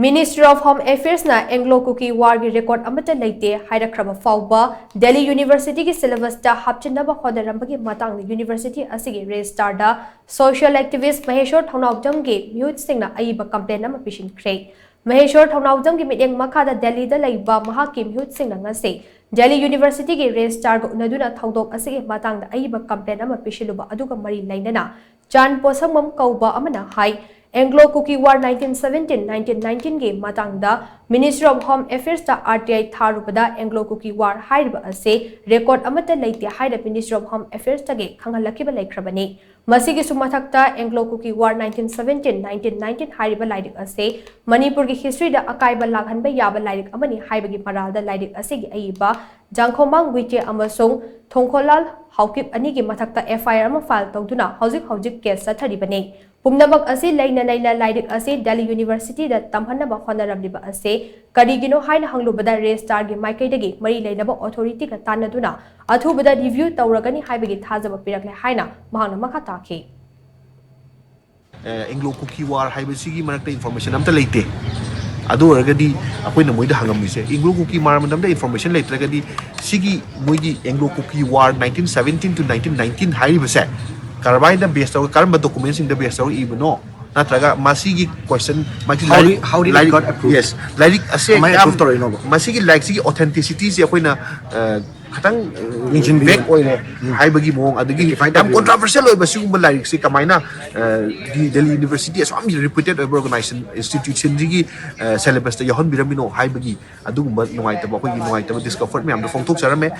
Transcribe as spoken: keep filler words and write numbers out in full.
Ministry of Home Affairs ꯅ Anglo Kuki War ꯒꯤ record ꯑꯃꯠꯇ ꯂꯩꯇꯦ ꯍꯥꯏꯔꯛꯈ꯭ꯔꯕ ꯐꯥꯎꯕ Delhi University ꯒꯤ syllabus ꯇ ꯍꯥꯞꯆꯤꯟꯅꯕ ꯍꯣꯠꯅꯔꯝꯕꯒꯤ ꯃꯇꯥꯡꯗ university ꯑꯁꯤꯒꯤ registrar ꯗ social activist ꯃꯍꯦꯁꯣꯔ ꯊꯧꯅꯥꯎꯖꯝꯒꯤ ꯃꯤꯍꯨꯠꯁꯤꯡꯅ ꯑꯏꯕ complaint ꯑꯃ ꯄꯤꯁꯤꯟꯈ꯭ꯔꯦ꯫ ꯃꯍꯦꯁꯣꯔ ꯊꯧꯅꯥꯎꯖꯝꯒꯤ ꯃꯤꯠꯌꯦꯡ ꯃꯈꯥꯗ ꯗꯦꯜꯂꯤꯗ ꯂꯩꯕ ꯃꯍꯥꯛꯀꯤ ꯃꯤꯍꯨꯠꯁꯤꯡꯅ ꯉꯁꯤ Delhi University ꯒꯤ registrar ꯒ ꯎꯅꯗꯨꯅ ꯊꯧꯗꯣꯛ ꯑꯁꯤꯒꯤ ꯃꯇꯥꯡꯗ ꯑꯏꯕ complaint ꯑꯃ ꯄꯤꯁꯤꯜꯂꯨꯕ ꯑꯗꯨꯒ ꯃꯔꯤ ꯂꯩꯅꯅ ꯆꯥꯟ ꯄꯣꯁꯪꯕꯝ ꯀꯧꯕ ꯑꯃꯅ ꯍꯥꯏ, Anglo Kuki War nineteen seventeen nineteen nineteen ꯒꯤ ꯃꯇꯥꯡꯗ Ministry of Home Affairs ꯇ R T I ꯊꯥꯔꯨꯕꯗ Anglo Kuki War ꯍꯥꯏꯔꯤꯕ ꯑꯁꯤ record ꯑꯃꯠꯇ ꯂꯩꯇꯦ ꯍꯥꯏꯅ Ministry of Home Affairs ꯇꯒꯤ ꯈꯪꯍꯜꯂꯛꯈꯤꯕ ꯂꯩꯈ꯭ꯔꯕꯅꯤ꯫ ꯃꯁꯤꯒꯤꯁꯨ ꯃꯊꯛꯇ Anglo Kuki War nineteen seventeen nineteen nineteen ꯍꯥꯏꯔꯤꯕ ꯂꯥꯏꯔꯤꯛ ꯑꯁꯤ ꯃꯅꯤꯄꯨꯔꯒꯤ history ꯗ ꯑꯀꯥꯏꯕ ꯂꯥꯛꯍꯟꯕ ꯌꯥꯕ ꯂꯥꯏꯔꯤꯛ ꯑꯃꯅꯤ ꯍꯥꯏꯕꯒꯤ ꯃꯔꯥꯜꯗ ꯂꯥꯏꯔꯤꯛ ꯑꯁꯤꯒꯤ ꯑꯏꯕ ꯖꯥꯡꯈꯣꯃꯥꯡ ꯋꯤꯆꯦ ꯑꯃꯁꯨꯡ ꯊꯣꯡꯈꯣꯂꯥꯜ ꯍꯥꯎꯀꯤꯞ ꯑꯅꯤꯒꯤ ꯃꯊꯛꯇ F I R ꯑꯃ file ꯇꯧꯗꯨꯅ ꯍꯧꯖꯤꯛ ꯍꯧꯖꯤꯛ case ꯆꯠꯊꯔꯤꯕꯅꯤ꯫ ꯄꯨꯝꯅꯃꯛ ꯑꯁꯤ ꯂꯩꯅ ꯂꯩꯅ ꯂꯥꯏꯔꯤꯛ ꯑꯁꯤ Delhi University ꯗ ꯇꯝꯍꯟꯅꯕ ꯍꯣꯠꯅꯔꯝꯂꯤꯕ ꯑꯁꯤ ꯀꯔꯤꯒꯤꯅꯣ ꯍꯥꯏꯅ ꯍꯪꯂꯨꯕꯗ registrar ꯒꯤ ꯃꯥꯏꯀꯩꯗꯒꯤ ꯃꯔꯤ ꯂꯩꯅꯕ authority ꯒ ꯇꯥꯟꯅꯗꯨꯅ ꯑꯊꯨꯕꯗ review ꯇꯧꯔꯒꯅꯤ ꯍꯥꯏꯕꯒꯤ ꯊꯥꯖꯕ ꯄꯤꯔꯛꯂꯦ ꯍꯥꯏꯅ ꯃꯍꯥꯛꯅ ꯃꯈꯥ ꯇꯥꯈꯤ꯫ ꯑꯦꯡꯒ꯭ꯂꯣ ꯀꯨꯀꯤ ꯋꯥꯔ ꯍꯥꯏꯕꯁꯤꯒꯤ ꯃꯔꯛꯇ ꯏꯟꯐꯣꯔꯃꯦꯁꯟ ꯑꯝꯇ ꯂꯩꯇꯦ꯫ ꯑꯗꯨ ꯑꯣꯏꯔꯒꯗꯤ ꯑꯩꯈꯣꯏꯅ ꯃꯣꯏꯗ ꯍꯪꯉꯝꯃꯤꯁꯦ, ꯑꯦꯡꯒ꯭ꯂꯣ ꯀꯨꯀꯤ ꯋꯥꯔ ꯃꯇꯝꯗ ꯏꯟꯐꯣꯔꯃꯦꯁꯟ ꯂꯩꯇ꯭ꯔꯒꯗꯤ ꯁꯤꯒꯤ ꯃꯣꯏꯒꯤ Anglo Kuki war nineteen seventeen to nineteen nineteen ꯍꯥꯏꯔꯤꯕꯁꯦ ꯀꯔꯝꯍꯥꯏꯅ ꯕꯦꯁ ꯇꯧꯔꯒ, ꯀꯔꯝꯕ ꯗꯣꯀꯨꯃꯦꯟꯁꯤꯡꯗ ꯕꯦꯁ ꯇꯧꯔꯒ ꯏꯕꯅꯣ? ꯅꯠꯇ꯭ꯔꯒ ꯃꯁꯤꯒꯤ ꯀꯣꯏꯁꯟ, ꯃꯁꯤ How ꯂꯥꯏꯔꯤꯛ, did- how did it ꯂꯥꯏꯔꯤꯛ, got approved? Yes, ꯂꯥꯏꯔꯤꯛ ꯑꯁꯦ ꯀꯃꯥꯏꯅ ꯌꯥꯝ, approve ꯇꯧꯔꯛꯏꯅꯣꯕ? ꯃꯁꯤꯒꯤ ꯂꯥꯏꯔꯤꯛꯁꯤꯒꯤ authenticity ꯁꯦ ꯑꯩꯈꯣꯏꯅ ꯑ, ꯈꯤꯇꯪ ꯌꯦꯡꯁꯤꯟꯕꯤꯌꯨ꯫ ꯕꯦꯛ ꯑꯣꯏꯔꯦ ꯍꯥꯏꯕꯒꯤ ꯃꯑꯣꯡ, ꯑꯗꯒꯤ Rectify ꯌꯥꯝ ꯇꯧꯕꯤꯌꯨ꯫ ꯀꯣꯟꯇ꯭ꯔꯥꯚꯔꯁꯤꯌꯦꯜ ꯑꯣꯏꯕ ꯁꯤꯒꯨꯝꯕ ꯂꯥꯏꯔꯤꯛꯁꯦ ꯀꯃꯥꯏꯅ ꯑ, ꯗꯤ-, ꯗꯦꯜꯂꯤ ꯌꯨꯅꯤꯚꯔꯁꯤꯇꯤ ꯑꯁꯨꯛ ꯌꯥꯝ ꯔꯤꯄ꯭ꯌꯨꯇꯦꯠ ꯑꯣꯏꯕ ꯑꯣꯔꯒꯅꯥꯏꯖꯦꯁꯟ, ꯏꯟꯁꯇꯤꯇ꯭ꯌꯨꯁꯟꯁꯤꯒꯤ ꯑ, ꯁꯦꯂꯦꯕꯁꯇ ꯌꯥꯎꯍꯟꯕꯤꯔꯝꯃꯤꯅꯣ ꯍꯥꯏꯕꯒꯤ ꯑꯗꯨꯒꯨꯝꯕ ꯅꯨꯡꯉꯥꯏꯇꯕ, ꯑꯩꯈꯣꯏꯒꯤ ꯅꯨꯡꯉꯥꯏꯇꯕ ꯗꯤꯁꯀꯝꯐꯔꯠ ꯃꯌꯥꯝꯗꯣ ꯐꯣꯡꯗꯣꯛꯆꯔꯝꯃꯦ꯫